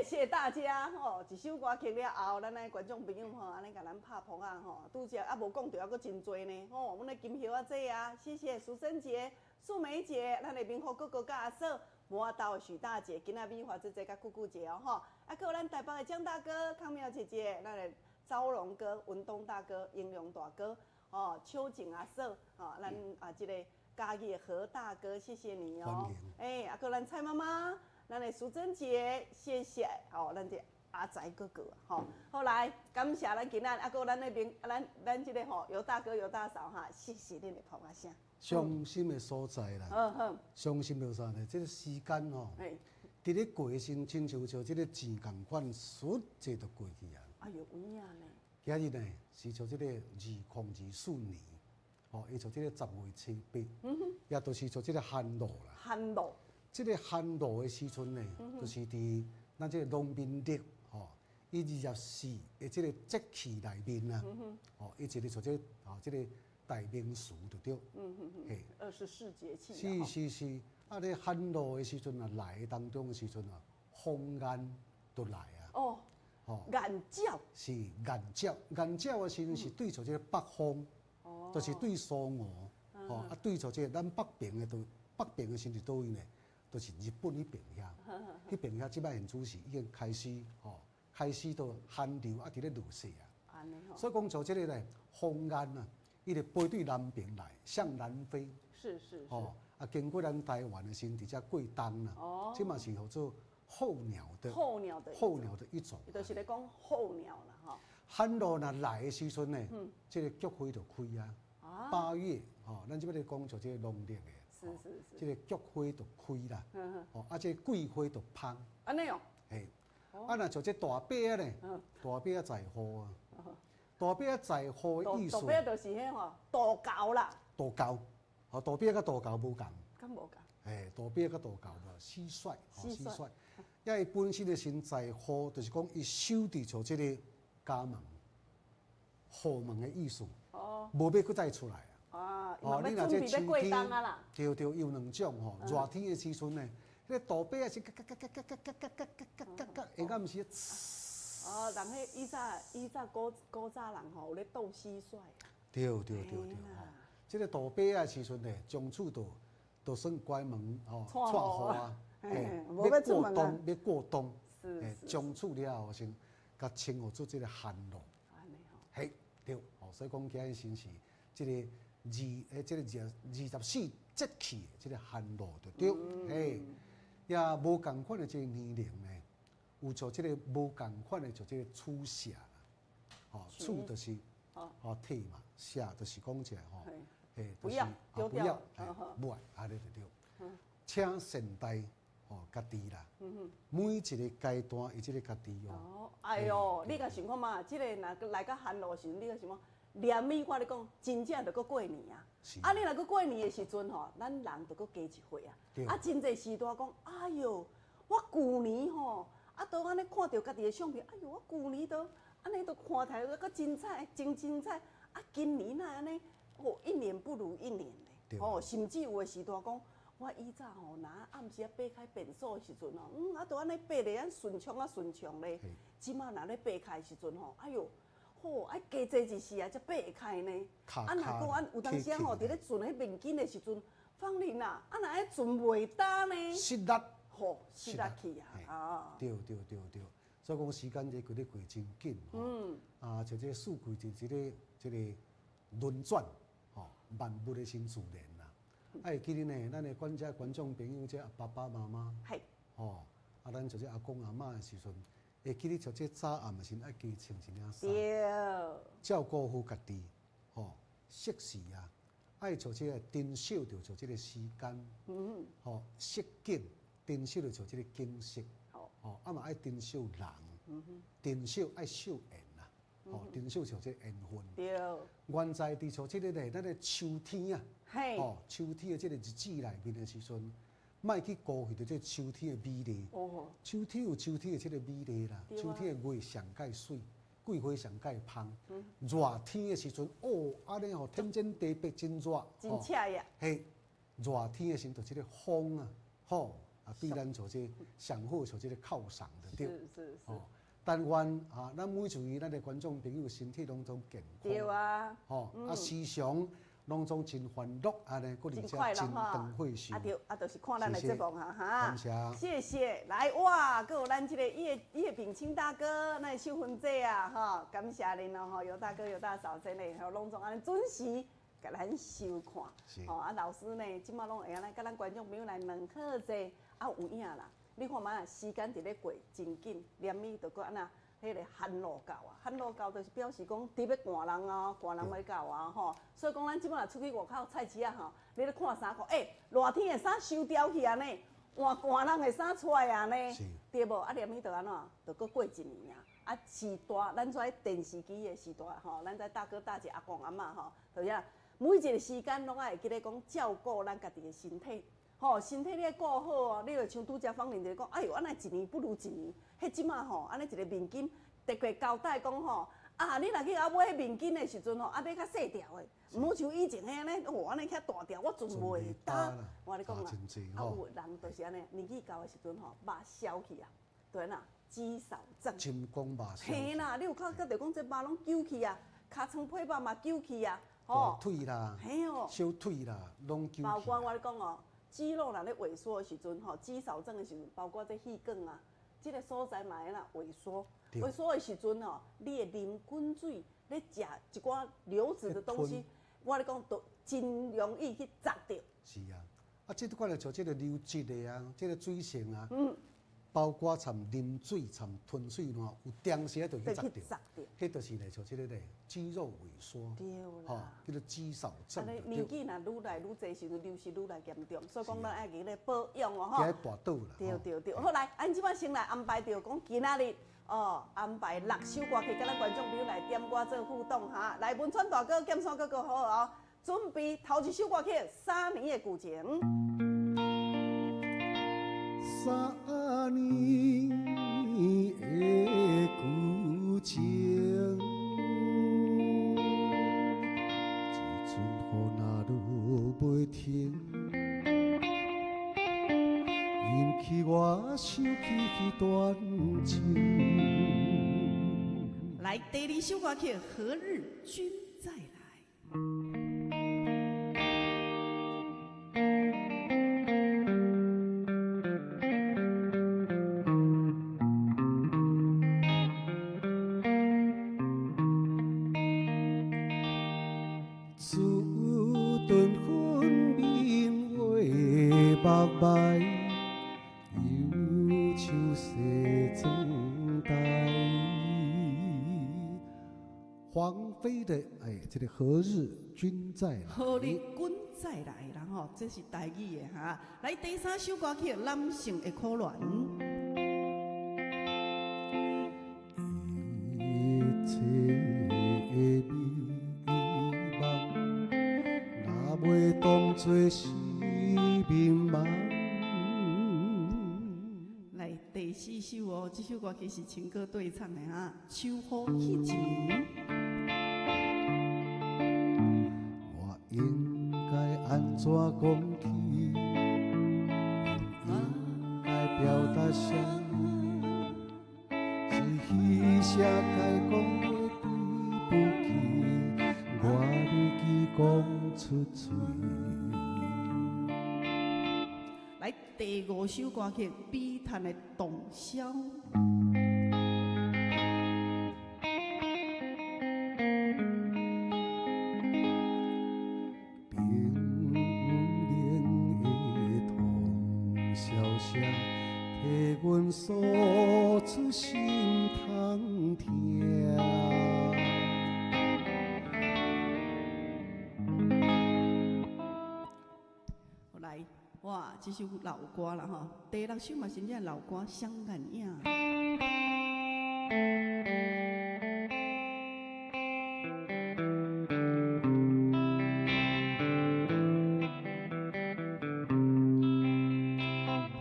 謝謝大家吼，一首歌曲了後，咱的觀眾朋友吼，按呢共咱拍噗仔吼，拄才猶無講著，猶閣真濟呢吼，阮的金葉仔姐啊，謝謝淑珍姐、素梅姐，咱的明福哥哥佮阿嫂，摩豆的許大姐，今仔美華姐姐佮姑姑姐哦吼，啊，閣有咱台北的江大哥、康妙姐姐，咱的昭榮哥、文東大哥、英良大哥，哦，秋景阿嫂，吼，咱啊這個嘉義的何大哥，謝謝你哦。欸，啊，閣咱蔡媽媽，咱的淑珍姐，謝謝，吼，咱的阿仔哥哥，吼，好來感謝咱今仔啊，閣咱那邊，咱咱這個吼，尤大哥、尤大嫂哈，謝謝恁的噗仔聲。傷心的所在啦，傷心就是啥呢？這個時間吼，佇咧過時，親像像這個錢仝款，唰這就過去啊。哎喲，有影呢。今日呢是像這個2024年，吼，伊像這個10月7、8，也就是像這個寒露啦。寒露。這個寒露的時陣呢，就是佇咱這個農民曆吼，伊24的這個節氣內面啊，吼，伊一個像這個吼，這個代名詞就對。嘿。 24節氣。是是是，啊，咧寒露的時陣啊，來當中的時陣啊，風雁就來啊。哦。雁鳥。是雁鳥，雁鳥的時陣是對著這個北方，就是對蘇澳，吼，啊對著這個咱北邊的，都北邊的時陣佗位呢？就是日本彼邊遐，彼邊遐這擺現主是已經開始吼，開始都寒流啊，佇咧落雪啊。所以講做這個咧，風雁啊，伊就飛對南邊來，向南飛。吼，啊，經過咱台灣的時陣，佇遮過冬啦。這嘛是號做候鳥的。候鳥的。候鳥的一種。就是咧講候鳥啦，吼。寒露若來的時陣呢，這個菊花就開啊。8月，吼，咱這擺咧講就這個農曆的。這個菊花就開啦。吼，啊，這個桂花就芳。按呢哦。嘿。啊，若像這大伯仔呢，大伯仔在雨啊。大伯仔在雨的意思。大伯仔就是彼吼，道教啦。道教，吼，大伯仔佮道教無仝。敢無仝？嘿，大伯佮道教無，蟋蟀，蟋蟀。因為本身的神在雨，就是講伊守佇像這個家門、後門的意思。無欲閣再出來啊！哦，你若這秋天，對對，有兩種吼。熱天的時陣呢，彼個杜伯仔是嘎嘎嘎嘎嘎嘎嘎嘎嘎嘎嘎，下暗時。哦，人彼以早以早古古早人吼有咧鬥蟋蟀。對對對對，吼，這個杜伯仔時陣呢，從此就就算關門吼，掣雨啊，嘿，欲過冬欲過冬，嘿，從此了後先共稱呼做這個寒露。嘿。對，哦，所以講今日先是這個二，欸，這個二二十四節氣的這個寒露就對，嘿，也無仝款的這個年齡呢，有像這個無仝款的就這個取捨啦，吼，取就是吼退嘛，捨就是講起來吼，嘿，不要，不要，無愛，按呢就對。請善待吼家己啦，每一個階段伊這個家己哦。哦，哎喲，你共想看覓？這個若來到寒露時陣，你閣想講，連米我咧講，真正就閣過年啊！啊，你若閣過年的時陣吼，咱人就閣加一歲啊！啊，真濟時代講，哎喲，我舊年吼，啊，都按呢看著家己的相片，哎喲，我舊年都按呢都看起來閣精彩，真精彩！啊，今年哪會按呢？哦，一年不如一年咧。哦，甚至有的時代講，我以早吼，若暗時仔擘開便所的時陣吼，啊，都按呢擘咧，按順暢啊順暢咧。這馬若咧擘開的時陣吼，哎喲，吼，愛加坐一時啊，才擘會開呢。啊，若閣按有當時吼，佇咧存彼面巾的時陣，芳玲啊，啊，若彼存袂焦呢？失力，吼，失力去啊！啊，對對對對，所以講時間這過咧過真緊吼。啊，像這個四季就這個這個輪轉，吼，萬物的新自然啦。啊，會記得呢，咱的觀這觀眾朋友，這爸爸媽媽，吼，啊，咱做這阿公阿嬤的時陣，會記得像這早暗的時陣愛加穿一領衫，照顧好家己，吼，適時啊，愛做這個珍惜著做這個時間，吼，惜景，珍惜著做這個景色，吼，啊嘛愛珍惜人，珍惜愛惜緣啦。吼，珍惜像這個緣分。原在佇像這個咧，咱的秋天啊，吼，秋天的這個日子內面的時陣，莫去辜負著這個秋天的美麗。秋天有秋天的這個美麗啦，秋天的月上蓋媠，桂花上蓋芳。熱天的時陣，哦，按呢吼，天真地白真熱。真赤呀。嘿，熱天的時陣，就這個風啊，吼，啊，啊，對咱做這上好做這个犒賞的對。哦，但願啊，咱每一位咱的觀眾朋友身體攏總健康。吼，啊，時常攏總真歡樂，按呢，閣而且真長歲壽。啊對，啊，就是看咱的節目哈，哈。感謝。謝謝。來哇，閣有咱這个葉葉炳清大哥，咱的秀芬姐啊，吼，感謝恁哦，吼，尤大哥、尤大嫂，真的吼，攏總按呢準時共咱收看。吼，啊，老師呢，這擺攏會按呢，佮咱觀眾朋友來問好者，啊，有影啦。你看覓啊，時間佇咧過真緊，連暝就閣按怎？彼个寒露到啊，寒露到就是表示講佇欲寒人啊，寒人欲到啊吼。所以講咱這擺若出去外口菜市仔吼，你咧看衫褲，欸，熱天的衫收掉去啊呢，換寒人的衫出來啊呢，對無？啊，連暝就按怎？就閣過一年啊。啊，時代，咱跩電視機的時代吼，咱跩大哥大姐阿公阿嬤吼，就是啊，每一个時間攏愛會記咧講照顧咱家己的身體。吼，身體你愛顧好哦，你就像拄才芳玲就講，哎喲，按呢一年不如一年。彼這擺吼，按呢一个面巾，特別交代講吼，啊，你若去共買彼面巾的時陣吼，啊買較細條的，毋好像以前彼按呢，哦，按呢遐大條，我陣袂擔。我共你講啦，啊有人就是按呢，年紀到的時陣吼，肉消去啊，對啦，肌少症。真講肉消。嘿啦，你有看覺著講這肉攏揪去啊，尻川皮肉嘛揪去啊，吼。大腿啦，嘿哦，小腿啦，攏揪去。包括我共你講哦，肌肉若咧萎縮的時陣吼，肌少症的時陣，包括這血管啊，這个所在嘛會按怎萎縮，萎縮的時陣吼，你會啉滾水，咧食一寡流質的東西，我共你講都真容易去砸著。是啊，啊，這款就像這个流質的啊，這个水性啊，包括參啉水、參吞水瀾，有當時就去砸著，彼就是咧，像這个咧，肌肉萎縮，吼，叫做肌少症。按呢年紀若愈來愈濟時陣，流失愈來嚴重，所以講咱愛記咧保養哦，吼。驚跋倒啦。對對對，好來，咱這擺先來安排著講今仔日哦，安排六首歌曲，佮咱觀眾朋友來點歌做互動哈。來，文川大哥、劍山哥哥好哦，準備頭一首歌曲《三年的舊情》。三年的舊情，這陣雨若落袂停，引起我想起彼段情。來，第二首歌曲《何日君再來》。自頓分面話目眉，憂愁西裝台。黃妃的哎，這个何日君再來？何日君再來啦吼，這是台語的哈。來，第三首歌曲《男性的可憐》。一切的美夢，若袂當作是眠夢。來，第四首哦，這首歌曲是情歌對唱的哈，《秋雨彼一暝》。我應該按怎講起？又應該表達啥物？是彼聲該講的對不起，我袂記講出喙。來，第五首歌曲《悲嘆的洞簫》。冰冷的通宵聲，替阮訴出心通疼。來，哇，這首老歌啦吼，第六首嘛是真正老歌，《雙眼影》。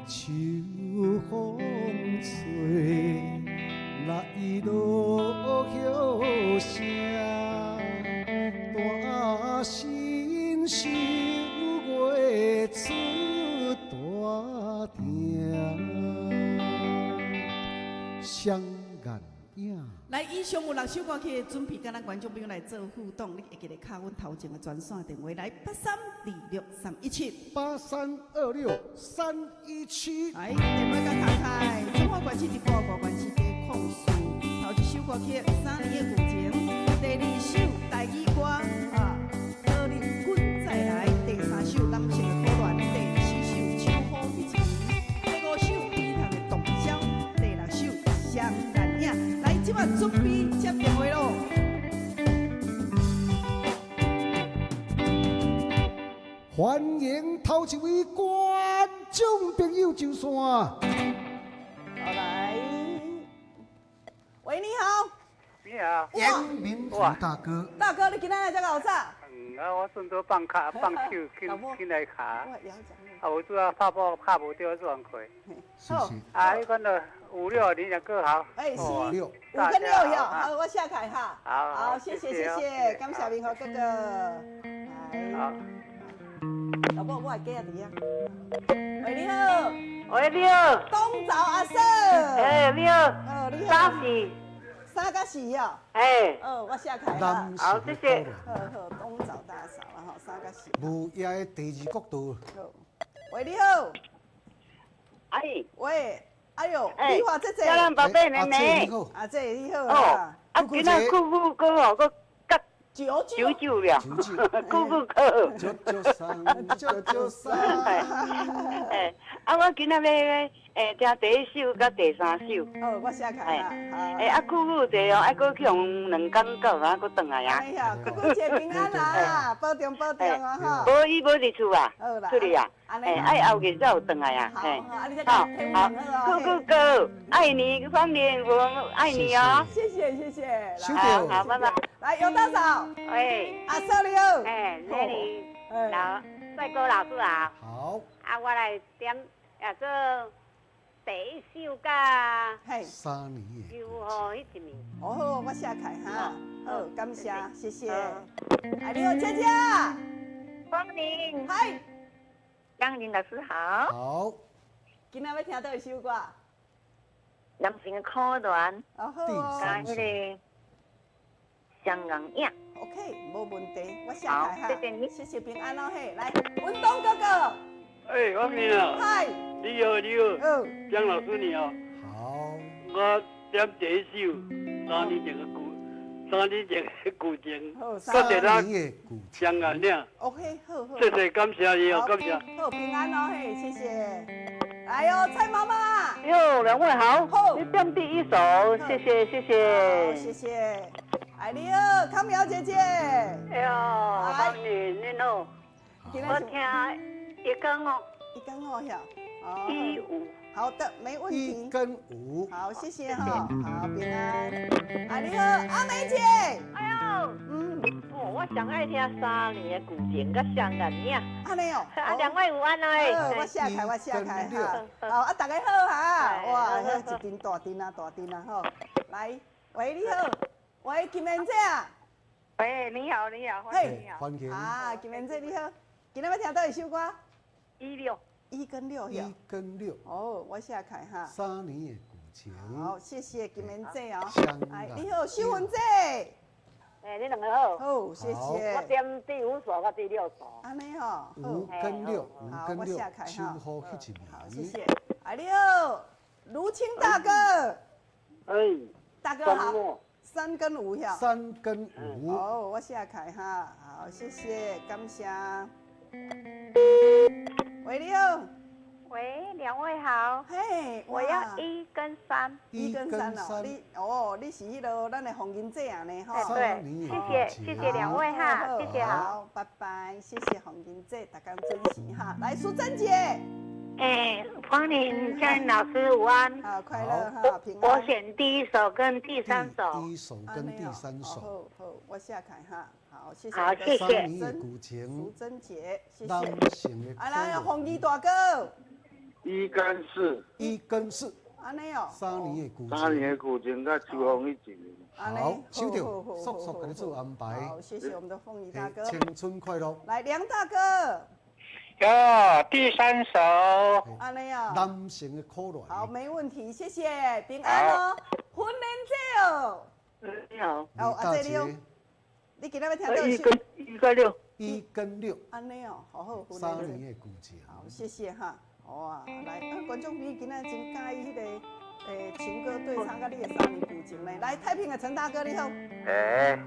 秋風吹，來落雨聲，大心想月出大疼，双眼影。來，以上有六首歌曲，準備佮咱觀眾朋友來做互動。你會記得敲阮頭前的專線電話來8326317。 8326317。來，電話共敲開，中華歌曲直播，五關詞加控訴。頭一首歌曲《三年的舊情》，第二首台語歌啊，可能滾再來。第三首男性的苦戀，第四首秋雨彼一暝，第五首美糖的洞簫，第六首雙眼影。來，這擺準備接電話囉。歡迎頭一位觀眾朋友上線。好來，喂，你好。你好。嚴明福大哥。大哥，你今仔來遮𠢕早？嗯，啊，我順道放卡放手進來卡。啊，無拄仔拍波拍無著，做人開。好。啊，彼款就五六零兩個好。哎，是五跟六喲，好，我寫開哈。好，好，謝謝謝謝，感謝明福哥哥。好。老母，我的囝佇遐。喂，你好。喂，你好。東早阿嫂。哎，你好。哦，你好。三四。三佮四哦。哎。哦，我寫開哈。好，謝謝。好好，東早大嫂啦吼，三佮四。無影的第二國度。好。喂，你好。阿姨。喂，哎喲，美華姐姐。小蘭寶貝妹妹。阿姐你好。哦。啊，今仔久久哥哦，閣九九九了，久久哥。九九三，九九三。哎，啊，我今仔欲聽第一首佮第三首。哦，我寫開啦。哎，啊，久久者哦，愛閣去予兩工到啊，閣轉來啊。哎呀，久久姐平安啦，保重保重哦吼。無，伊無佇厝啊，出去啊。哎，愛後日才有轉來啊。好，好，好，久久哥，愛你，芳玲，我愛你哦。謝謝謝謝。好，好，拜拜。來，尤大嫂。喂。阿嫂你好。哎，你老帥哥老師好。好。啊，我來點啊做第一首佮三年的秋雨彼一暝。哦好，我寫開哈。好，感謝，謝謝。哎，你好，姐姐。芳玲。嗨。江玲老師好。好。今仔欲聽佗一首歌？男性的苦戀。哦好哦。佮彼个雙眼影。 OK，無問題，我寫開哈。謝謝你，謝謝平安哦嘿，來，文東哥哥。哎，芳玲啊。嗨。你好，你好。江老師你好。好。我點第一首三年前的舊情，三年的舊雙眼影。 OK，好好。謝謝，感謝你哦，感謝。好，平安哦嘿，謝謝。來哦，蔡媽媽。喲，兩位好。好。你點第一首，謝謝謝謝。好，謝謝。哎，你好，康苗姐姐。哎喲，芳玲你好。我聽一跟五。一跟五呀。一五。好的，沒問題。一跟五。好，謝謝哈。好，平安。哎，你好，阿梅姐。哎喲，嗯，哦，我上愛聽三年的舊情佮雙眼影。按呢哦。啊，兩位午安哦。我寫開，我寫開哈。好，啊，大家好哈。哇，遐一陣大陣啊，大陣啊，吼。來，喂，你好，喂，金蓮姐啊。喂，你好，你好，歡迎你好。歡迎。啊，金蓮姐你好，今仔欲聽佗一首歌？一六。一跟六，一跟六。哦，我寫開哈。三年的舊情。好，謝謝金蓮姐哦。哎，你好，秀芬姐。哎，你兩個好。好，謝謝。我點第五首佮第六首。按呢吼。五跟六，五跟六，秋雨彼一暝。好，謝謝。哎，你好，盧清大哥。哎。大哥好。三跟五呀。三跟五。哦，我寫開哈。好，謝謝，感謝。喂，你好。喂，兩位好。嘿，我要一跟三。一跟三哦，你哦，你是彼个咱的鳳英姐啊呢吼。對，謝謝謝謝兩位哈，謝謝好，拜拜，謝謝鳳英姐，大家準時哈。來，淑珍姐。哎，芳玲江玲老師午安。好，快樂哈，平安。我選第一首跟第三首。第一首跟第三首。好好，我寫開哈。好，謝謝。好，謝謝。淑珍姐，謝謝。啊，來，鳳儀大哥。一跟四。一跟四。按呢哦。三年的舊情。三年的舊情，佮秋風彼一暝。好，收到，速速給你做安排。好，謝謝我們的鳳儀大哥。青春快樂。來，梁大哥。有第三首。按呢啊。男性的苦恋。好，沒問題，謝謝，平安哦。婚姻姐哦。你好。哦，阿姐你好。你今仔欲聽佗一跟一跟六。一跟六。按呢哦，好好。三年的舊情。好，謝謝哈。好啊，來，觀眾朋友今仔真佮意彼個情歌對唱，佮你的三年舊情呢。來，太平的陳大哥你好。欸，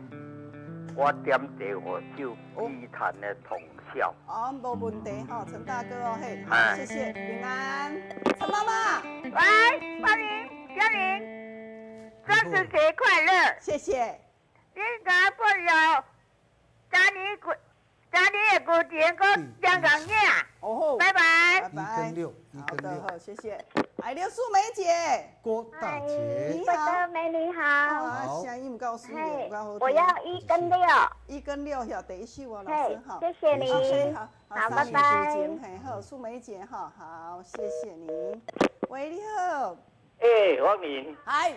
我點第五首悲嘆的通宵。哦，無問題吼，陳大哥哦嘿，好，謝謝，平安。陳媽媽，喂，芳玲、嘉玲，雙子節快樂，謝謝。你敢不要？三年舊，三年的舊情，閣張共影。哦，拜拜。拜拜。一跟六，一好跟六。的，好，謝謝。哎，劉素梅姐，郭大姐，你好，美女好。啊，聲音有夠水的，有夠好聽。我要一跟六。一跟六，曉第一首哦，老師好。謝謝你。好，好，拜拜。嘿，好，素梅姐哈，好，謝謝你。喂，你好。欸，芳玲。嗨，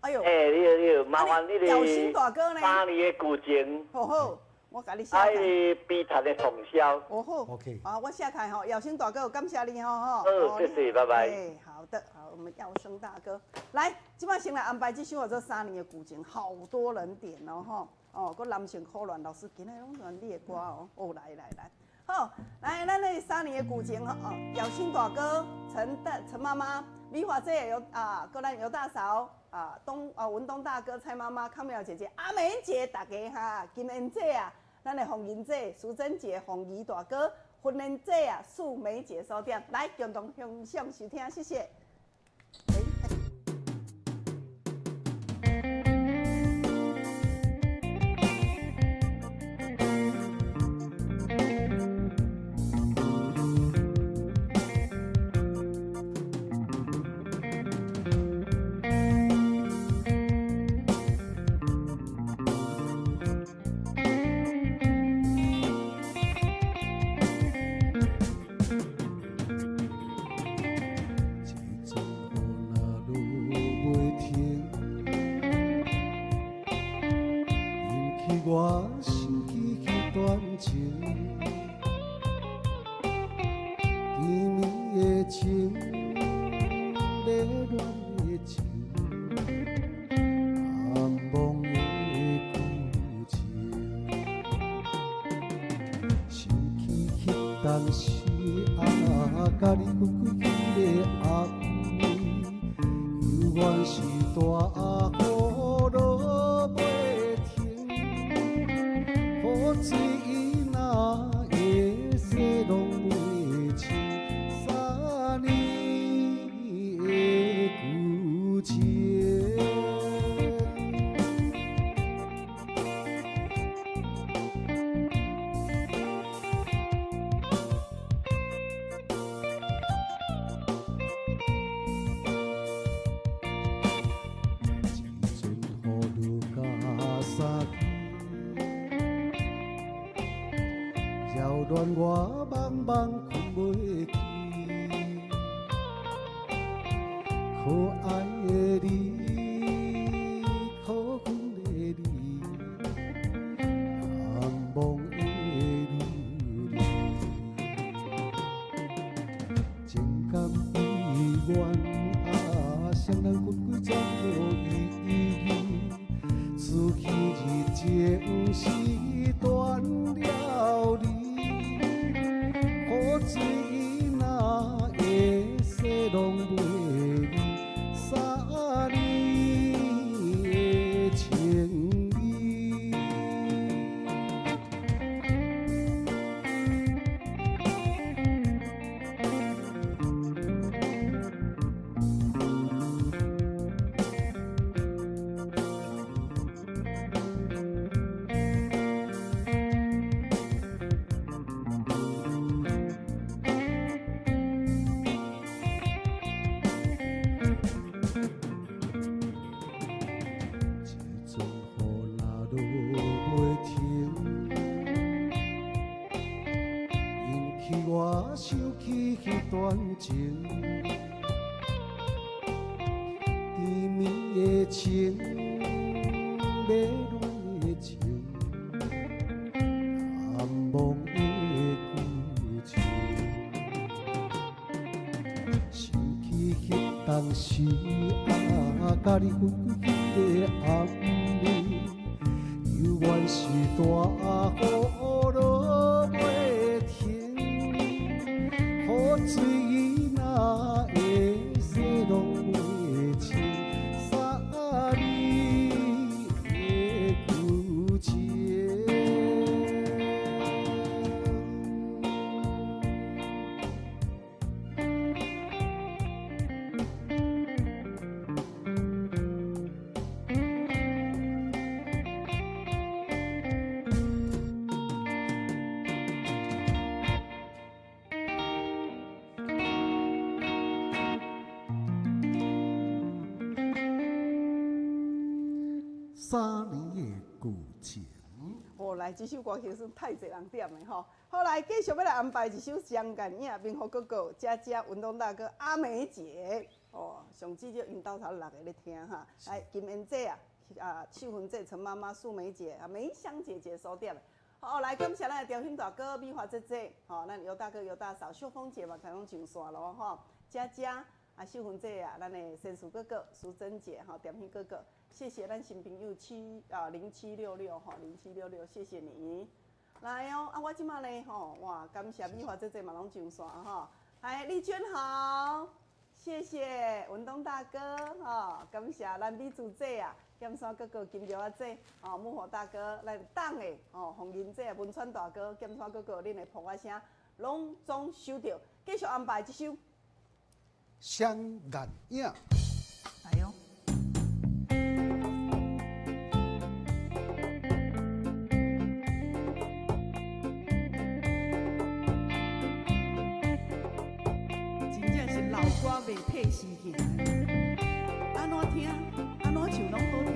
哎呦。欸，你好，你好，麻煩你耀新大哥呢？三年的舊情。好好。我共你寫。啊，彼个悲嘆的通宵。哦好。 OK。啊，我寫開吼，耀生大哥，感謝你吼吼。好，謝謝，拜拜。哎，好的，好，我們耀生大哥，來，這擺先來安排這首叫做《三年的舊情》，好多人點哦吼，哦，閣男性苦戀老師今仔攏選你的歌哦，哦，來來來，好，來，咱的三年的舊情吼，哦，耀生大哥，陳大陳媽媽，美華姐尤啊，閣咱尤大嫂。啊，東啊文東大哥、蔡媽媽、康妙姐姐、阿美姐，大家哈，金恩姐啊，咱的鳳英姐、淑珍姐、鳳儀大哥、芬蘭姐啊、素梅姐所點，來共同欣賞收聽，謝謝。我想起彼段情，甜蜜的情，迷恋的情，难忘的旧情。想起彼当时啊，佮你分开彼个暗暝，犹原是大雨落袂停。雨水若会洗拢袂清，三年的旧情。一阵雨落甲三更，扰乱我茫茫睏袂去。可愛的你，可恨的你，難忘的流離。情感意願啊，雙人分開怎無意義？此彼日情是斷了理，雨水若會洗攏袂離，三年的情意。一阵雨若落袂停，引起我想起彼段情，甜蜜的情，迷恋的情，难忘的旧情。當時啊，佮你分開彼个暗暝，猶原是大雨落袂停，雨水若會洗攏袂清，三年的舊情。三年的舊情。哦，來，這首歌其實太濟人點的吼。好，來繼續欲來安排一首《雙眼影》，明福哥哥、佳佳、文東大哥、阿梅姐。哦，上至少𪜶兜頭六个咧聽哈。來，金燕姐啊，啊，秀芬姐、陳媽媽、素梅姐、啊，梅香姐姐所點的。好，來感謝咱的調興大哥、美華姐姐，吼，咱尤大哥、尤大嫂、秀峰姐嘛，攏上線咯吼。佳佳、啊，秀芬姐啊，咱的仙樹哥哥、淑珍姐，吼，點興哥哥。謝謝咱新朋友7啊0766吼，0766，謝謝你。來哦，啊，我這馬呢吼，哇，感謝美華姐姐嘛攏上線吼。來，麗娟好，謝謝文東大哥吼，感謝咱美珠姐啊，劍山哥哥金玉阿姐，吼，木火大哥，咱黨的吼，洪銀姐、文川大哥、劍山哥哥，恁的噗仔聲攏總收著，繼續安排這首《雙眼影》。來哦。真正是老歌袂褪時行，按怎聽，按怎唱攏好聽。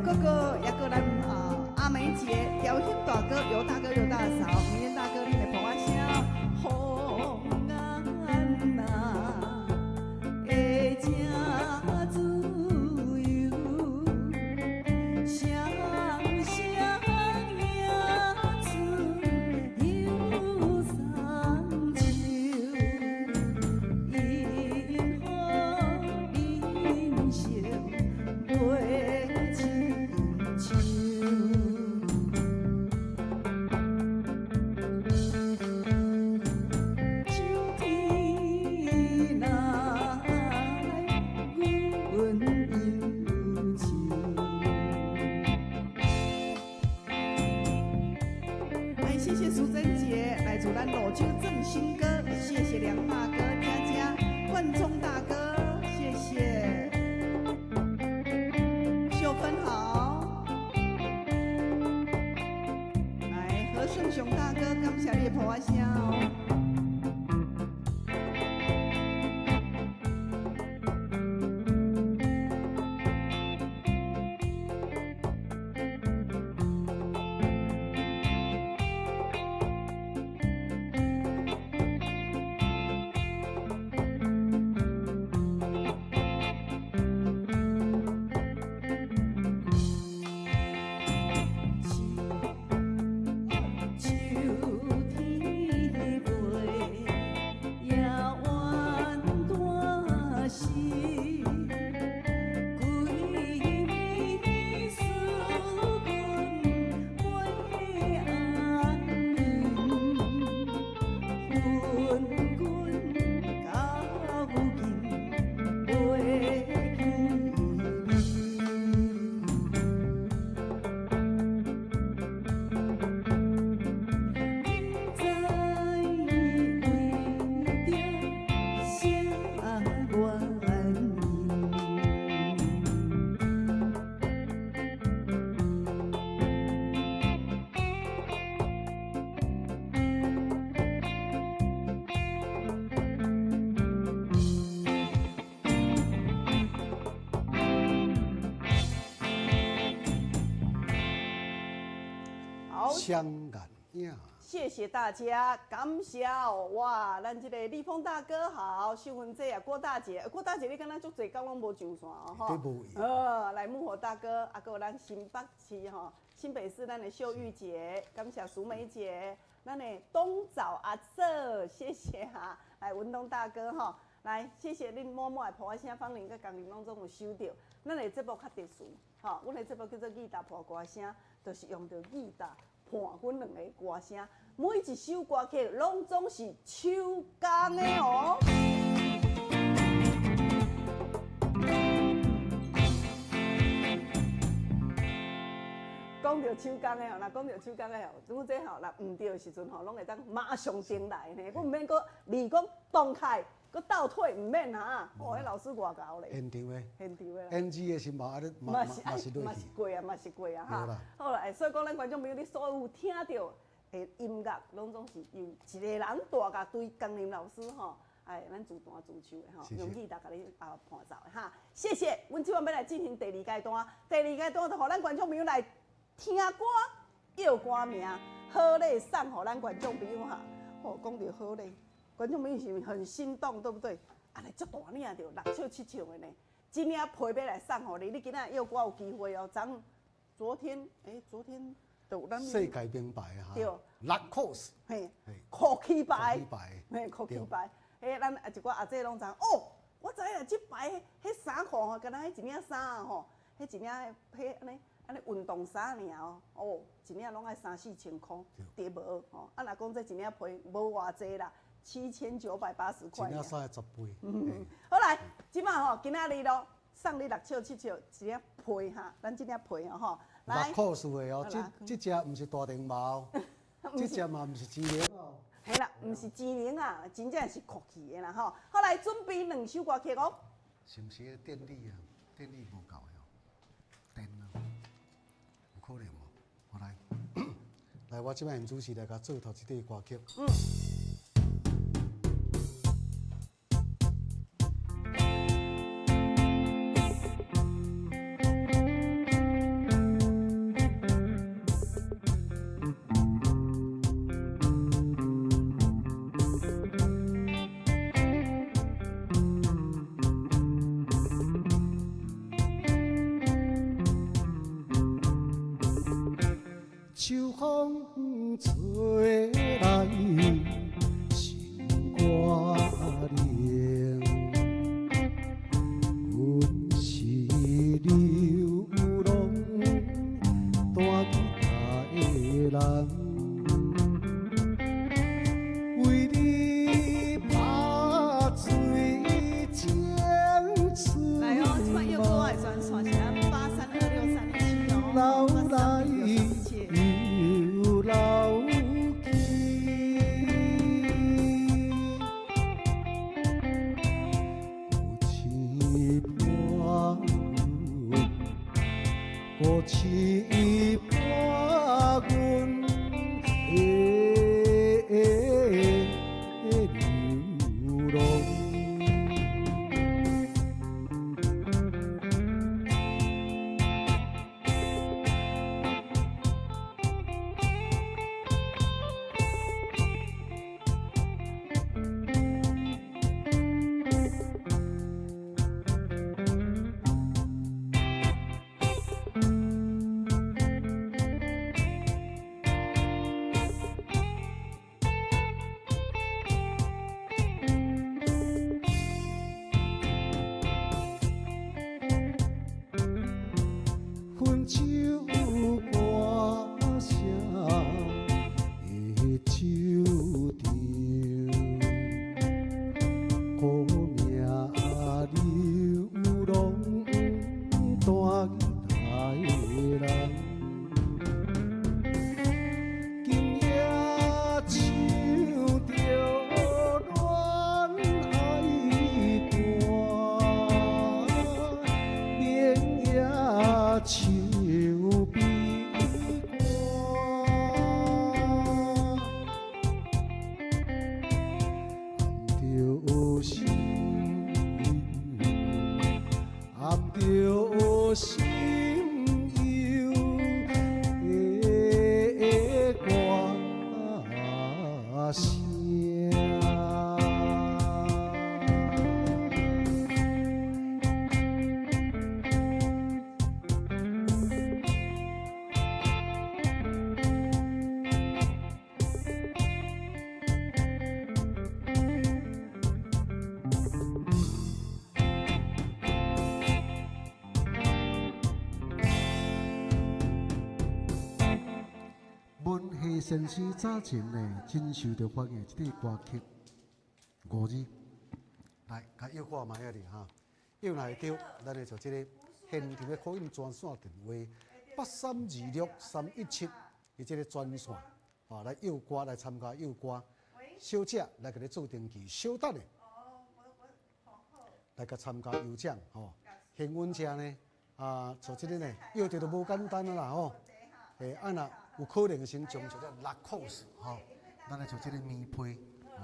哥哥，也閣咱啊阿梅姐、調興大哥、尤大哥、尤大嫂、明豔大哥，恁的噗仔聲，風眼啊，會誠自由，雙雙影子又送秋，因予人生袂親像。秋天來，阮憂愁。來，謝謝淑珍姐，來自咱蘆洲振興哥，謝謝梁大哥、佳佳、冠中大哥，謝謝。秀芬好，來何勝雄大哥，感謝你的噗仔聲哦。秋天双眼影。謝謝大家，感謝哦！哇，咱這個立峰大哥好，秀芬姐啊，郭大姐，郭大姐你敢若足濟工攏無上線哦，吼。來木火大哥，啊，閣有咱新北市吼，新北市咱的秀玉姐，感謝淑梅姐，咱的東早阿嫂，謝謝哈，來文東大哥吼，來謝謝恁滿滿的抱仔聲，芳玲佮江玲攏總有收到。咱的節目較特殊，吼，阮的節目叫做義大伴歌聲，就是用著義大伴阮兩個歌聲，每一首歌曲攏總是手工的哦。講著手工的吼，若講著手工的吼，拄這吼，若毋對的時陣吼，攏會當馬上重來呢。我毋免閣二講動開，閣倒退，毋免哈。哦，彼老師偌𠢕咧。現場的。現場的。 NG 的新聞啊，你嘛嘛是落去。嘛是過啊，嘛是過啊，哈。好啦，所以講咱觀眾朋友，你所有聽著的音樂，攏總是由一個人大甲對江林老師吼，哎，咱自彈自唱的吼，用吉他共你啊伴奏的哈。謝謝，阮這擺欲來進行第二階段，第二階段就予咱觀眾朋友來聽歌、叫歌名，好禮送予咱觀眾朋友哈。哦，講著好禮，觀眾朋友是毋是很心動，對不對？啊，來足大領著六笑七笑的呢，這領皮欲來送予你，你今仔約我有機會哦。昨昨天，欸，昨天就咱世界名牌哈，對， Lacoste，嘿，酷氣牌，嘿，酷氣牌，欸，咱一寡阿姐攏知哦，我知影，這排彼衫褲吼，敢若彼一領衫吼，彼一領彼按呢按呢運動衫爾哦，哦，一領攏愛三四千箍，對無吼？啊，若講這一領皮無偌濟啦，7980塊。一領衫十倍。嗯，好來，這擺吼，今仔日咯，送你六笑七笑一領皮哈，咱這領皮哦吼。 Lacoste 的哦，這這隻毋是大長毛，這隻嘛毋是機靈哦。嘿啦，毋是機靈啊，真正是酷氣的啦吼。好來，準備兩首歌曲哦。是毋是電力啊？電力無夠哦，電啊，有可能無？好來，來，我這擺主持來共做頭一塊歌曲。嗯。秋風吹來心肝冷，阮是流浪彈吉他的人，為你拍水情來哦，這擺又過來專線是咱832631哦，832637。又老去，孤痴伴阮，孤痴伴阮的流浪。分手歌聲的酒場，苦命流浪彈吉他的人，今夜唱著戀愛歌，明夜唱悲歌。含著心，含著心憂的歌。丽先生早前呢，真受著欢迎这个歌曲五字，来，共约看觅仔哩哈，约若会著，咱就做这个现场的 call in 专线电话8326317，伊这个专线，啊，来约歌来参加约歌，小姐来共你做登记，小等下，来共参加有奖吼，幸运者呢，啊，做这个呢，约著就无简单啦吼。欸，啊若有可能先将这个六块数吼，咱来做这个棉被，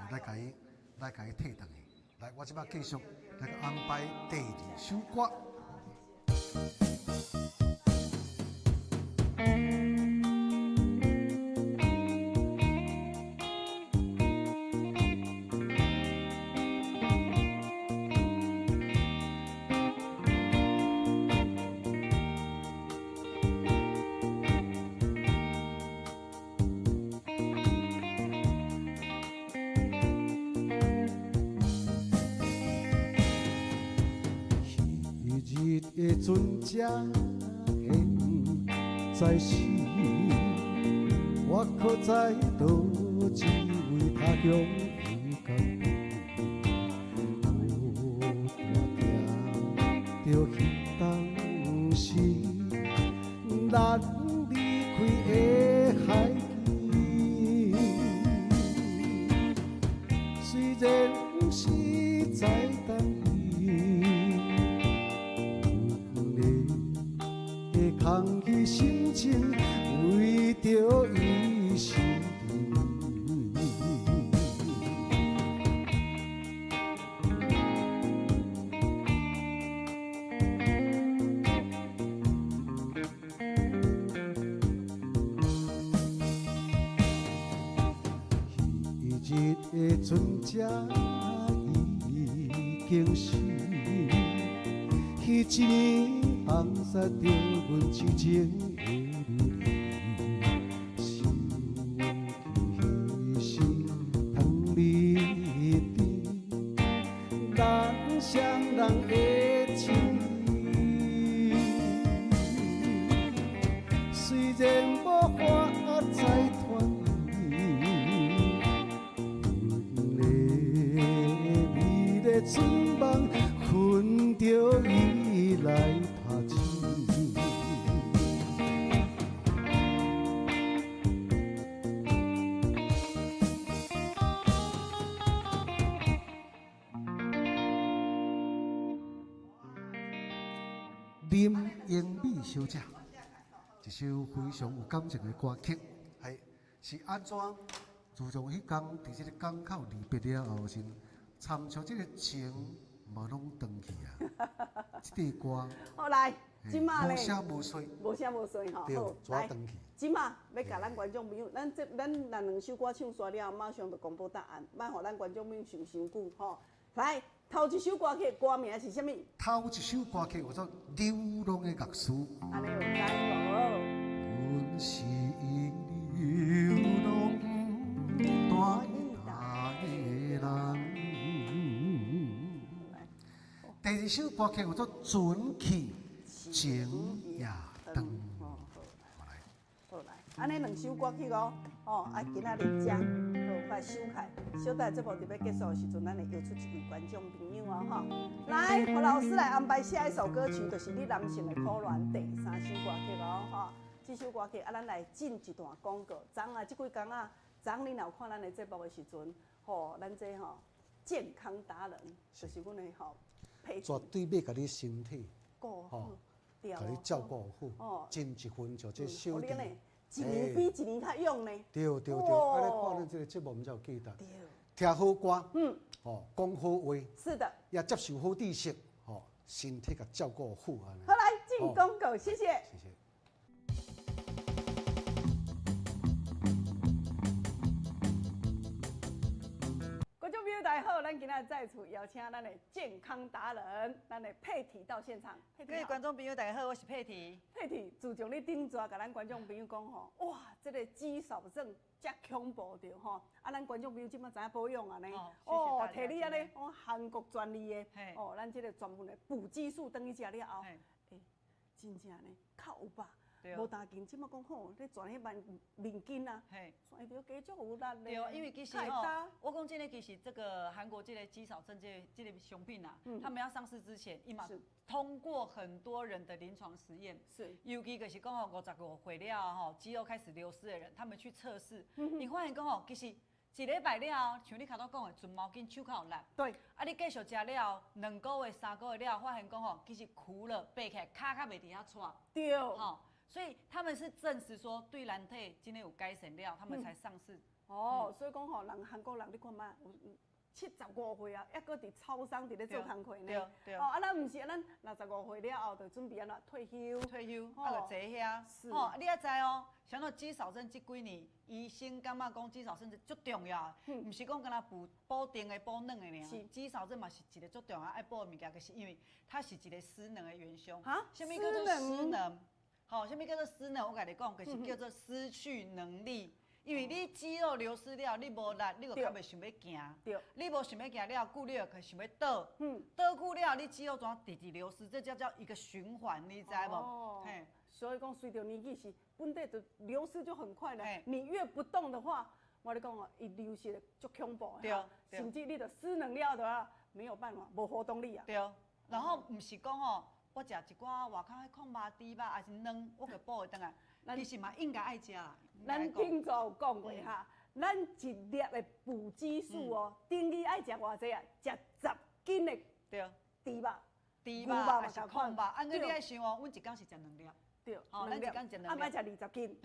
来共伊来共伊退转去。来，我这摆继续来安排第二首歌。昔日的船只现在是，我可知佗一位他乡的港孤单行著彼当时，咱离开的海基，虽然不是在同伊。空虚心情，为著伊心甜。彼日的船只已经是，彼一暝放杀著阮痴情的留恋，想起彼时糖蜜甜，咱双人的情谊，虽然无法再团圆，阮的美丽春梦，分著伊来拍醒。林英美小姐，一首非常有感情的歌曲，系是按怎？自从彼天伫这个港口离别了后，是参像这个情嘛拢断去啊。这个歌，好来，这马咧，无声无息，无声无息吼。对，好，来，断去。这马欲共咱观众朋友，咱这咱咱两首歌唱煞了，马上就公布答案，莫予咱观众朋友想伤久吼。来，头一首歌曲歌名是啥物？头一首歌曲叫做《流浪的乐事》。按呢有知无？阮是流浪大的人。第二首歌曲叫做《船去情也长》。好来，按呢两首歌曲哦，吼啊，今仔日遮好来收起来，小等节目伫欲结束的时阵，咱会邀出一位观众朋友哦，吼。来，何老师来安排下一首歌曲，就是你男性的苦恋第三首歌曲哦，吼。这首歌曲啊，咱来进一段广告。昨啊，这几工啊，昨你若有看咱的节目的时阵，吼，咱这吼健康达人，就是阮的吼佩绝对欲共你身体顾好，共你照顾好，真一份就这小弟，一年比一年较勇呢。对对对，按呢看咱这个节目，毋才有价值。听好歌，吼，讲好话，是的，也接受好知识，吼，身体共照顾好按呢。好，来进广告，谢谢。谢谢。观众朋友大家好，咱今仔再次邀请咱的健康达人，咱的佩缇到现场。各位观众朋友大家好，我是佩缇。佩缇，自从你顶逝共咱观众朋友讲吼，哇，这个肌少症遮恐怖著吼，啊，咱观众朋友这马知影保养啊呢，哦，提你按呢，讲韩国专利的，哦，咱这个专门的补激素转去食了后，欸，真正呢，较有饱。無彈琴，這馬講吼，咧轉彼面面筋啊，轉著加足有力咧。對，因為其實吼，我講真的，其實這個韓國這個肌少症這個商品啊，他們要上市之前，伊嘛通過很多人的臨床實驗，尤其就是講吼55歲了吼，肌肉開始流失的人，他們去測試，伊發現講吼，其實一禮拜了後，像你頭拄講的，轉毛巾手較有力。啊，你繼續食了後，2個月、3個月了後，發現講吼，其實跍了爬起來，跤較袂佇遐掣。吼，所以他們是證實說對人體真的有改善了，他們才上市。哦，所以講吼，人韓國人你看覓，75歲啊，猶閣佇操場佇咧做工課呢。對。哦，啊，咱毋是，咱65歲了後就準備按怎退休。退休，啊，就坐遐。吼，你愛知哦，像那肌少症這幾年，醫生感覺講肌少症足重要，毋是講干焦補補甜的、補軟的爾。肌少症嘛是一個足重要愛補的物件，就是因為它是一個失能的元凶。哈？啥物叫做失能？吼，啥物叫做失能？我共你講，就是叫做失去能力。因為你肌肉流失了，你無力，你就較袂想欲行。你無想欲行了，久你就想欲倒。倒久了，你肌肉怎直直流失，這叫做一個循環，你知無？哦。所以講，隨著年紀是本底就流失就很快了。你越不動的話，我咧講哦，伊流失的足恐怖的，甚至你就失能了的話，沒有辦法，無活動力啊。對。然後毋是講哦，我食一寡外口彼控肉豬肉，還是卵，我就補會轉來。其實嘛應該愛食啦。咱頂早有講過哈，咱一粒的補肌素哦，等於愛食偌濟啊？食10斤的豬肉。豬肉還是控肉？按呢你愛想哦，阮一工是食兩粒。對。吼，咱一工食兩粒。啊，欲食20斤。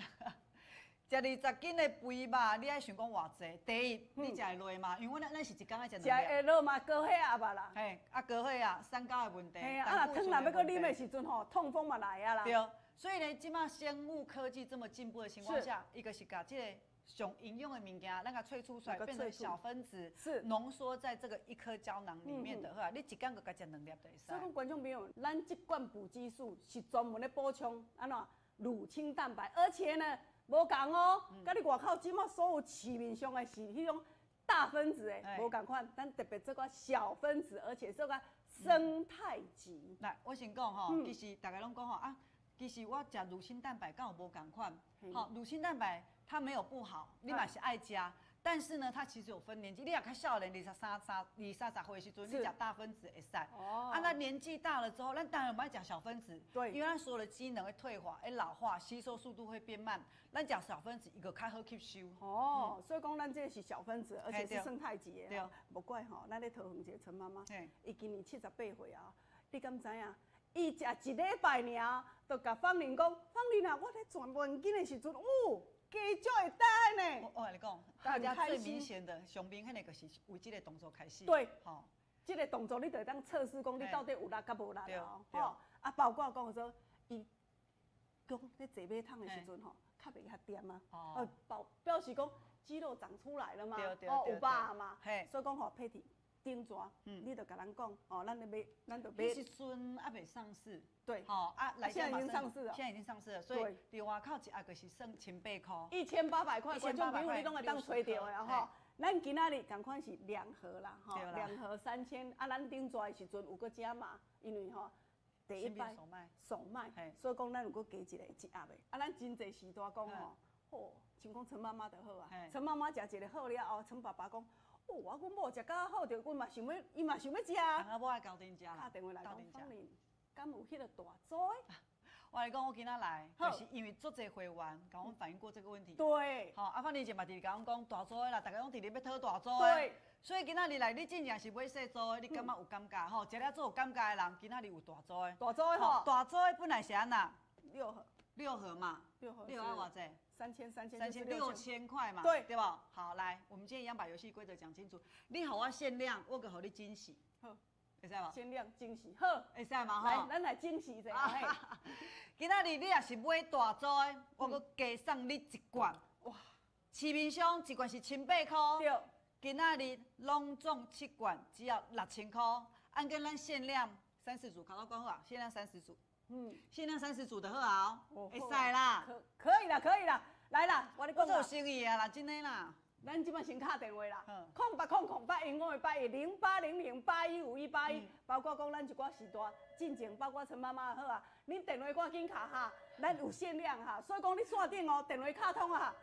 食20斤的肥肉，你愛想講偌濟？第一，你食會落嗎？因為咱是一工愛食兩粒。食會落嘛，高血壓吧啦。嘿，啊高血壓、三高的問題。嘿啊，啊若湯若欲閣啉的時陣吼，痛風嘛來啊啦。對。所以呢，這馬生物科技這麼進步的情況下，一個是共這個上營養的物件，咱共萃取出來，變成小分子，濃縮在這個一顆膠囊裡面的話，你一工就共食兩粒就會使。所以講，觀眾朋友，咱這罐補肌素是專門咧補充按怎乳清蛋白，而且呢，無仝哦，佮你外口這馬所有市面上的是彼種大分子的，無仝款，咱特別做個小分子，而且做個生態級。來，我先講吼，其實大家攏講吼啊。其實我食乳清蛋白敢有無仝款？好，乳清蛋白它沒有不好，你嘛是愛食，但是呢，它其實有分年紀。你若較少年，二十三、三、二三十歲的時陣，你食大分子會使。哦。啊，那年紀大了之後，咱當然毋愛食小分子。因為咱所有的機能會退化、會老化，吸收速度會變慢。咱食小分子，伊閣較好吸收。哦，所以講咱這是小分子，而且是生態級的。對。無怪吼，咱咧桃園一個陳媽媽，伊今年78歲啊，你敢知影？伊食一禮拜爾，就共芳玲講：芳玲啊，我咧轉面筋的時陣，哦，加足會焦呢。我共你講，大家最明顯的上明顯的就是為這個動作開始。對，吼，這個動作你就會當測試講你到底有力佮無力哦。吼，啊，包括講說，伊講咧坐馬桶的時陣吼，較袂遐恬啊。哦，表示講肌肉長出來了嘛，哦，有肉嘛，所以講吼，佩蒂。頂逝，你就共咱講，哦，咱咧買，咱就買。彼時陣猶未上市。對。吼啊，來現在已經上市了。現在已經上市了，所以佇外口一盒就是算1800塊。 1800塊，觀眾朋友你攏會當揣著的吼。咱今仔日仝款是兩盒啦，吼，兩盒3000，啊，咱頂逝的時陣有閣加碼，因為吼第一擺首賣，所以講咱有閣加一個一盒的。啊，咱真濟時代講吼，吼，像講陳媽媽就好啊，陳媽媽食一個好了後，陳爸爸講。哦，我阮某食較好，著阮嘛想欲，伊嘛想欲食。阿某愛鬥陣食。敲電話來講，芳玲，敢有彼個大組的？我來講，我今仔來，就是因為足濟會員共阮反映過這個問題。對。吼，啊，芳玲前嘛直直共阮講大組的啦，逐家攏直直欲討大組的。對。所以今仔日來，你真正是買細組的，你感覺有感覺吼？食了做有感覺的人，今仔日有大組的。大組的吼。大組的本來是按怎？六盒。六盒嘛。六盒。六盒偌濟？三千三千3600塊嘛，對對無？好，來，我們今天一樣把遊戲規則講清楚。你予我限量，我閣予你驚喜。好，會使無？限量驚喜，好，會使嘛？來，咱來驚喜一下。今仔日你若是買大組的，我閣加送你一罐。哇！市面上一罐是1800塊。對。今仔日攏總七罐，只要6000塊。按跟咱限量30組，考到關好啊，限量三十組。限量三十組的好啊，會使啦，可以啦，可以啦，來啦，我咧講，我做生意啊啦，真的啦。咱這擺先敲電話啦，0800 8158 1 0800 815181，包括講咱一寡時段進前，包括陳媽媽好啊，恁電話趕緊敲哈，咱有限量哈，所以講你線頂哦，電話敲通啊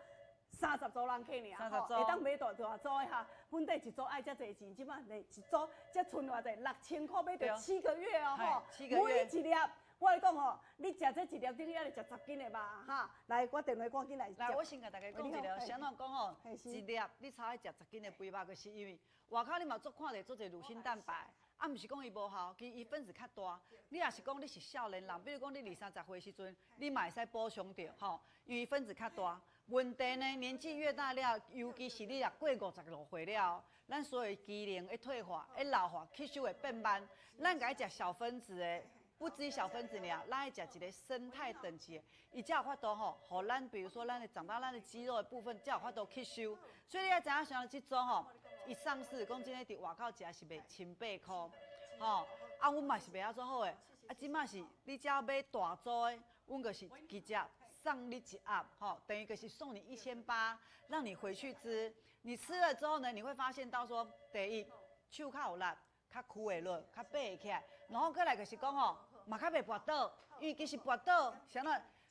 ，30組人客爾，吼，會當買大大組的哈，本底一組愛遮濟錢，這擺呢一組才賰偌濟，6000塊買著7個月哦，吼，每一粒。我來講吼，你食這一粒等於抑是食10斤的肉哈。來，我電話趕緊來。來，我先共大家講一下，啥怎講吼？一粒你差愛食10斤的肥肉，就是因為外口你嘛足看著足濟乳清蛋白，啊，毋是講伊無效，其實伊分子較大。你若是講你是少年人，比如講你二三十歲時陣，你嘛會使補充著吼，因為分子較大。問題呢，年紀越大了，尤其是你若過55歲了，咱所有機能會退化、會老化、吸收會變慢，咱共伊食小分子的。不止小分子爾，咱愛食一个胜肽等級的，伊才有法度吼，予咱比如說咱的長大咱的肌肉的部分才有法度吸收。所以你愛知影像這組吼，一上市講真的佇外口食是賣千八箍，吼，啊，阮嘛是賣遐做好的，啊，這馬是你只要買大組的，阮就是直接送你一盒，吼，等於就是送你1800，讓你回去吃。你吃了之後呢，你會發現到說，第一，手較有力。較屈會落，較爬會起來，然後閣來就是講吼，嘛較袂跋倒，因為其實跋倒，啥物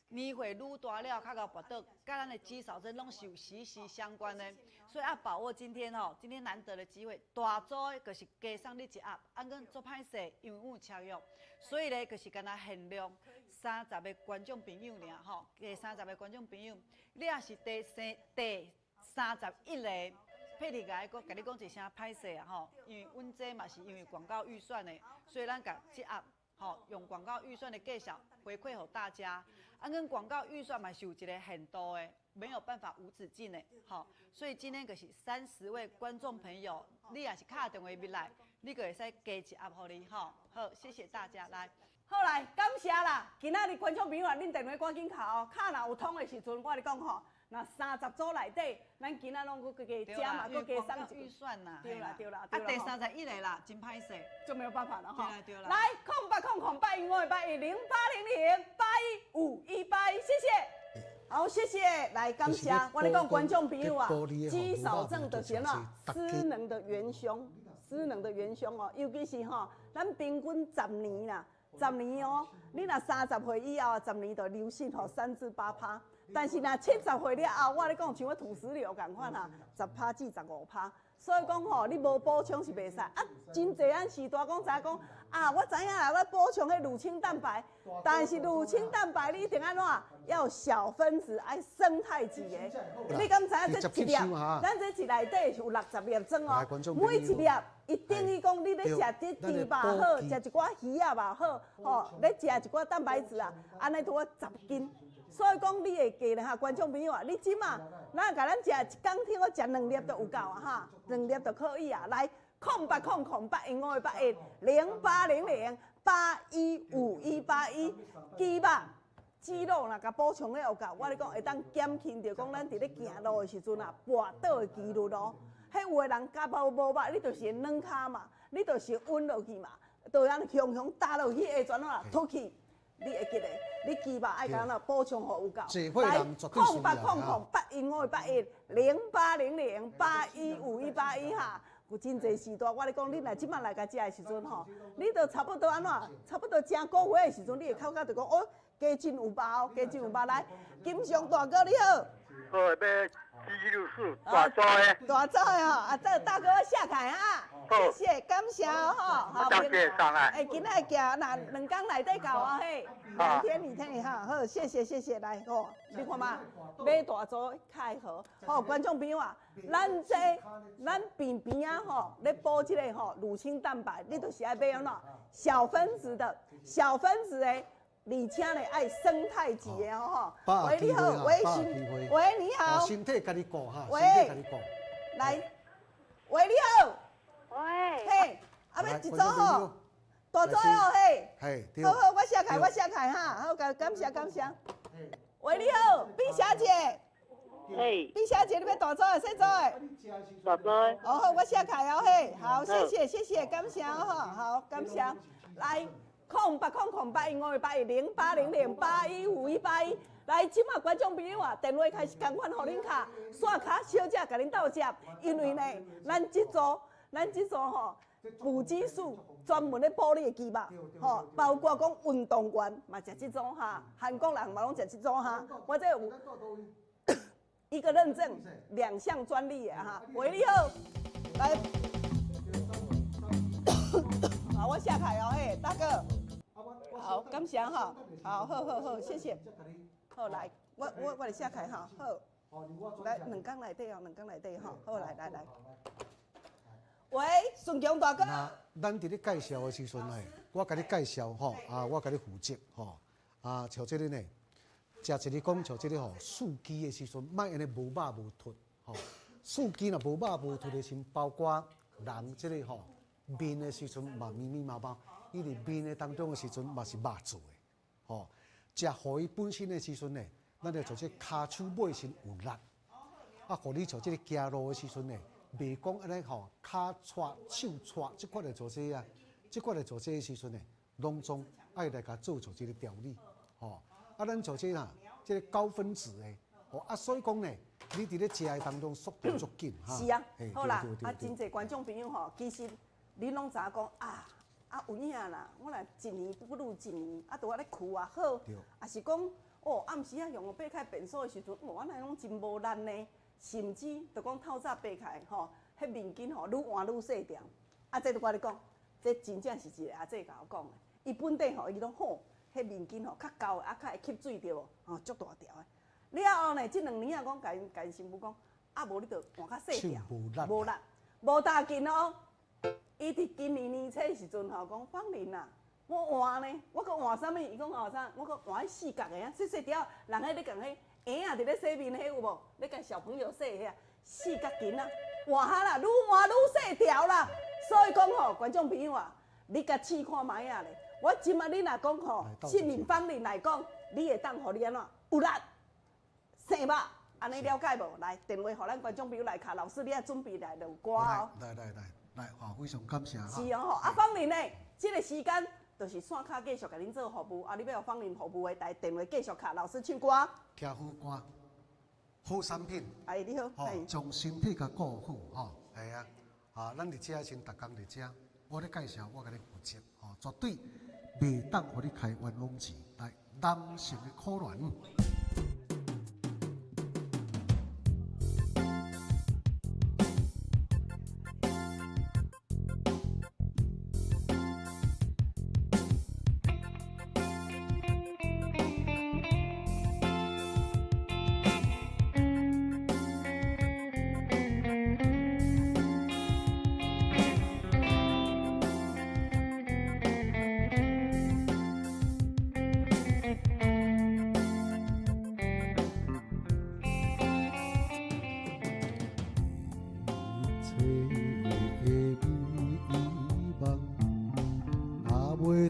年歲愈大了，較𠢕跋倒，佮咱的肌少症攏是有息息相關的，所以要把握今天吼，今天難得的機會，大組的就是加送你一盒，按講足歹勢，因為阮有簽約，所以咧就是干焦限量三十个觀眾朋友爾吼，加三十个觀眾朋友，你若是第31個。佩蒂共伊閣共你講一聲歹勢啊吼，因為阮這嘛是因為廣告預算的，所以咱共這盒吼用廣告預算的價數回饋予大家。啊，阮廣告預算嘛是有一個限度的，沒有辦法無止境的，吼。所以今天就是30位觀眾朋友，你若是敲電話入來，你就會使加一盒予你吼。好，謝謝大家來。好來，感謝啦！今仔日觀眾朋友啊，恁電話趕緊敲哦，敲若有通的時陣，我共你講吼。若30組內底，咱今仔攏閣加加嘛，閣加送一預算啦，對啦對啦，啊，第三十一个啦，真歹勢，就沒有辦法了哈。對啦對啦。來，0800 8158 10800 815181，謝謝。好，謝謝，來感謝。我咧講觀眾朋友啊，肌少症就是按怎失能的元兇，失能的元兇哦，尤其是吼，咱平均十年啦，十年哦，你若三十歲以後，十年就流失吼3至8趴。但是若70歲了後，我咧講像我土石流仝款哈，10趴至15趴，所以講吼，你無補充是袂使。啊，真濟咱時代講知影講啊，我知影啦，我補充彼乳清蛋白，但是乳清蛋白你一定按怎？要小分子愛胜肽級的。你敢知影這一粒？咱這一內底是有60粒裝哦，每一粒伊等於講你咧食這豬肉好，食一寡魚仔嘛好，吼，咧食一寡蛋白質啊，按呢拄好10斤。所以講，你會記咧哈，觀眾朋友啊，你這馬，咱共咱食一工聽講食兩粒就有夠啊哈，兩粒就可以啊。來，0800 8158 1 0800 815181，肌肉、肌肉若共補充了有夠，我咧講會當減輕著講咱佇咧行路的時陣啊，跋倒的幾率咯。彼有的人跤無無肉，你就是軟跤嘛，你就是穩落去嘛，就按呢雄雄踏落去會怎啊脫去。你會記得，你肌肉愛共怎補充予有夠。來，0800 8158 1 0800 815181哈，有真濟時段，我咧講，你若這馬來共食的時陣吼，你就差不多按怎，差不多正個月的時陣，你會感覺就講哦，加真有肉哦，加真有肉。來，金祥大哥你好。好，欲肌肉素大組的。大組的吼，啊，這大哥下凱啊，謝謝，感謝哦，吼，感謝上來。欸，今仔日行若兩工內底到啊嘿，兩天兩天哈，好，謝謝謝謝，來吼，你看嘛，買大組較好，好，觀眾朋友啊，咱這咱邊邊仔吼，咧補這个吼乳清蛋白，你就是愛買按怎小分子的，小分子的。而且呢，愛胜肽級的哦吼。喂，你好，喂，喂，你好。身體家己顧哈，身體家己顧。來，喂，你好。喂。嘿，啊欲一組吼，大組哦嘿。嘿，好好，我寫開，我寫開哈，好，感感謝感謝。喂，你好，畢小姐。嘿。畢小姐，你欲大組的，細組的？大組。哦好，我寫開哦嘿，好，謝謝謝謝，感謝哦吼，好，感謝。來。080081581080081518 1。來，這馬觀眾朋友啊，電話開始共款，予恁敲，線跤小姐共恁鬥接，因為呢，咱這組吼，補激素專門咧補你的肌肉，吼，包括講運動員嘛食這種哈，韓國人嘛攏食這種哈，我這有一個認證，兩項專利的哈。喂，你好，來，好，我下台哦，嘿，大哥，好，感謝哈，好，好好好，謝謝。好來，我來寫開哈，好，來兩工內底哦，兩工內底吼，好來來來。喂，順強大哥。那咱佇咧介紹的時陣呢，我共你介紹吼，啊，我共你負責吼，啊，像這个呢，食一个講像這个吼，四肢的時陣，莫按呢無肉無脫吼，四肢若無肉無脫的時陣，包括人這个吼面的時陣嘛密密麻麻，伊佇面的當中的時陣嘛是肉做的，吼。食予伊本身的時陣呢，咱就做這跤手尾先有力，啊，予你做這个行路的時陣呢，袂講按呢吼，跤掣手掣，這款來做這啊，這款來做這的時陣呢，攏總愛來共做做這个調理，吼，啊，咱做這哈，這个高分子的，吼，啊，所以講呢，你佇咧食的當中速度足緊，哈。是啊，好啦，啊，真濟觀眾朋友吼，其實恁攏知影講啊。啊，有影啦！我若一年不如一年，啊，都按呢跍也好，啊是講哦，暗時啊用擘開便所的時陣，哦，我哪攏真無力呢？甚至就講透早擘開吼，彼面巾吼愈換愈細條。啊，這就我咧講，這真正是一個阿姐共我講的。伊本底吼，伊攏好，彼面巾吼較厚的，啊較會吸水著無？吼，足大條的。了後呢，這兩年啊，講共𪜶共𪜶新婦講，啊無你就換較細條，無力，無大緊哦。伊佇今年年初的時陣吼，講芳玲啊，我換呢，我閣換啥物？伊講換啥？我閣換彼四角的啊，細細條，人彼咧共彼嬰仔佇咧洗面彼有無？咧共小朋友洗彼四角巾啊，換哈啦，愈換愈細條啦。所以講吼，觀眾朋友啊，你共試看覓仔咧。我這馬你若講吼，信任芳玲來講，你會當予你按怎有力生肉，按呢了解無？來，電話予咱觀眾朋友來敲，老師你愛準備來錄歌哦。來來來。來，吼，非常感謝哈。是哦，吼，啊，芳玲呢，這個時間就是線跤繼續共恁做服務，啊，你欲予芳玲服務的，來電話繼續敲，老師唱歌。聽好歌，好產品。哎，你好。吼，將身體共顧好，吼，係啊，啊，咱佇遮先，逐工佇遮，我咧介紹，我共你負責，吼，絕對袂當予你開冤枉錢。來，男性的可憐。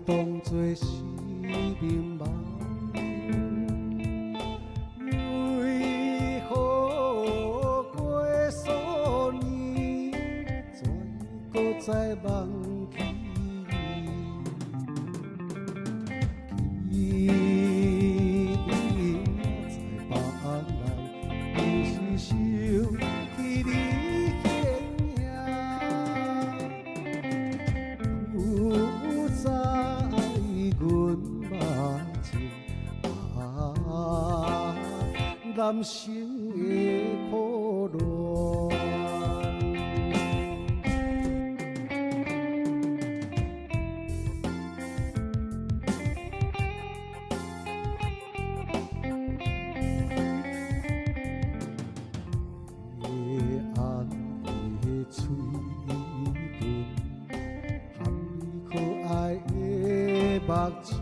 當作是迷茫，為何過數年，怎閣再忘記？記憶在腹內，不是想起你形影，不在阮目前，啊，男生的苦恋。黑暗的嘴唇，含你可愛的目睭，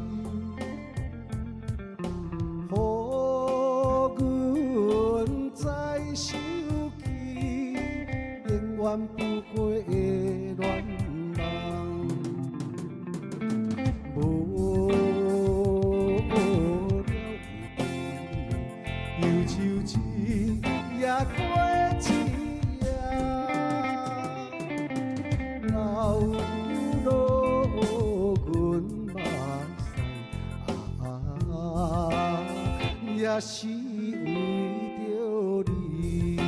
予阮再想起，永遠不過的恋夢。無了的忧愁一夜过一夜，流落阮目也是為著你。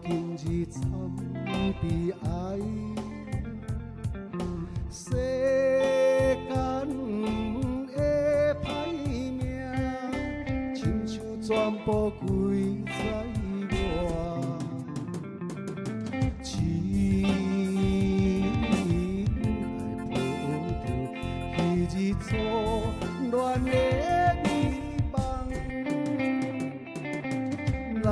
今日惨悲哀，世間的歹命，親像全部歸在我。只愛抱著彼日初戀的美夢來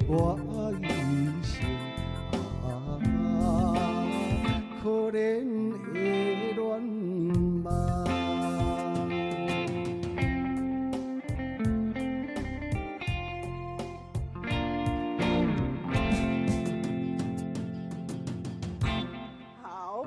過我一生啊，可憐的戀夢。好，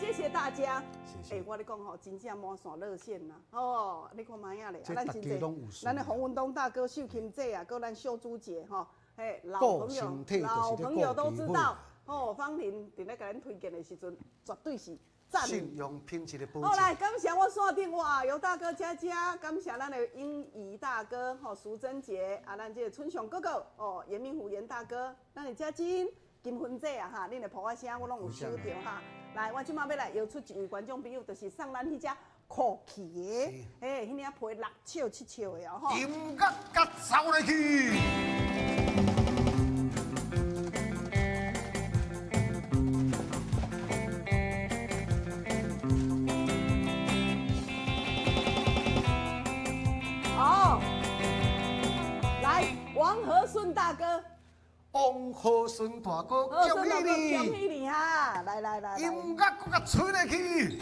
謝謝大家。欸，我咧講吼，真正滿線熱線啦，哦，你看覓仔咧，啊，咱真濟，咱的洪文東大哥、秀琴姐啊，閣咱秀珠姐吼，嘿，老朋友，老朋友都知道，吼，芳玲佇咧共咱推薦的時陣，絕對是讚。信用品質的保證。好來，感謝我線頂哇，尤大哥佳佳，感謝咱的英儀大哥，吼，淑珍姐，啊，咱這個春雄哥哥，哦，嚴明虎嚴大哥，咱的嘉金、金芬姐啊，哈，恁的噗仔聲我攏有收著哈。來，我這馬欲來邀出一位觀眾朋友，就是送咱彼隻酷氣的，嘿，彼領皮6尺7尺的哦，吼。音樂佮走落去。哦，來，王和順大哥。王和順大哥，恭喜你！恭喜你哈！來來來，音樂閣共吹落去。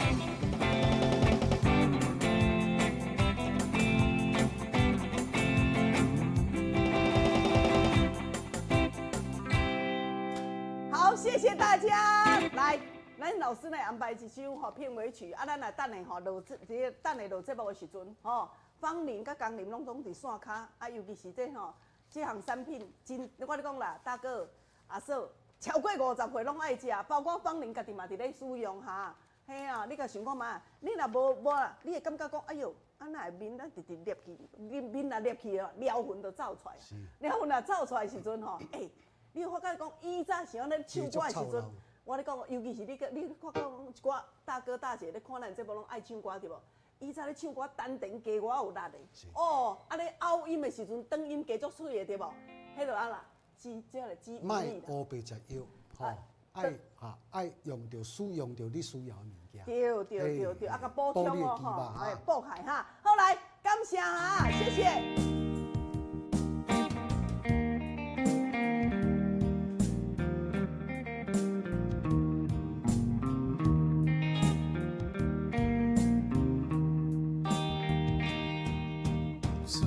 好，謝謝大家。來，咱老師來安排一首吼片尾曲，啊，咱來等下吼落這等下落節目的時陣吼，芳玲佮江林攏總佇線跤，啊，尤其是這吼。這項產品真，我咧講啦，大哥、阿嫂，超過50歲攏愛食，包括芳玲家己嘛佇咧使用哈。嘿啊，你共想看覓？你若無無啦，你會感覺講，哎喲，啊哪會面啊直直裂去，面面若裂去哦，撩痕就走出來。撩痕若走出來時陣吼，欸，你有發覺講以前像咧唱歌的時陣，我咧講，尤其是你你發覺講一寡大哥大姐咧看咱節目攏愛唱歌對無？以前咧唱歌丹田加偌有力的，哦，啊咧拗音的時陣，長音加足媠的對無？彼就啊啦，只這個只。莫烏白食藥，吼，愛哈愛用著使用著你需要的物件。對對對對，啊，共補充哦，吼，哎，補開哈。好來，感謝哈，謝謝。秋